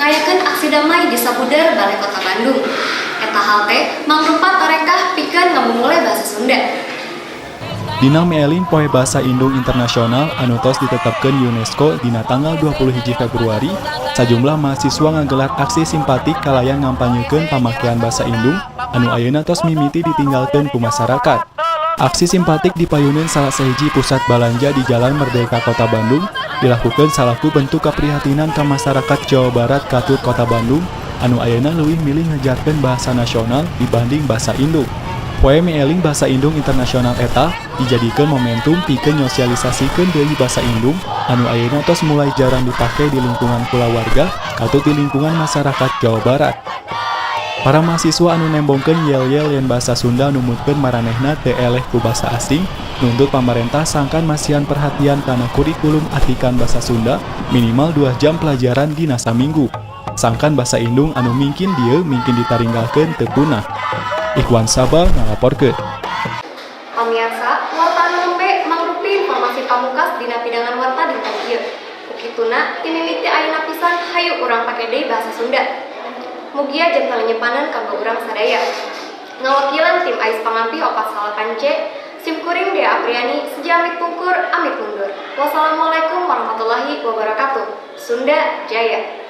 Ngayakeun aksi damai di sabudeur Balai Kota Bandung. Eta hal teh mangrupa tarekah pikeun ngamumule bahasa Sunda. Dina mieling Poe Bahasa Indung Internasional anu tos ditetapkeun UNESCO dina tanggal 21 Februari, sajumlah mahasiswa ngagelar aksi simpatik kalayan ngampanyekeun pamakean bahasa Indung anu ayeuna tos mimiti ditinggalkeun ku masyarakat. Aksi simpatik dipayuneun salah sahiji pusat balanja di Jalan Merdeka, Kota Bandung, dilakukan salaku bentuk keprihatinan ke masyarakat Jawa Barat katut Kota Bandung anu ayeuna leuwih milih ngejarkeun bahasa nasional dibanding bahasa Indung. Poe Mieling Bahasa Indung Internasional eta dijadikeun momentum pikeun nyosialisasikeun deui bahasa Indung anu ayeuna tos mulai jarang dipake di lingkungan kulawarga katut di lingkungan masyarakat Jawa Barat. Para mahasiswa anu nembongkeun yel-yel yen bahasa Sunda numutkeun maranehna teu eleh ku basa asing, nuntut pamarentah sangkan masihan perhatian kana kurikulum atikan bahasa Sunda minimal 2 jam pelajaran dina saminggu. Sangkan bahasa Indung anu mingkin dieu mingkin ditaringgalkeun teu punah. Ikhwan Sabah ngalaporkeun. Pamiarsa, warta anu nembe mangrupi informasi pamungkas dina pidangan warta dinten ieu. Ku kituna, ti mimiti ayeuna pisan hayu urang pake deui bahasa Sunda. Mugia janten lenyepanan kanggo urang sadaya. Ngawakilan tim Ais Pangampih 48 C, sim kuring Dea Apriani, seja amit pungkur, amit mundur. Wassalamualaikum warahmatullahi wabarakatuh. Sunda Jaya.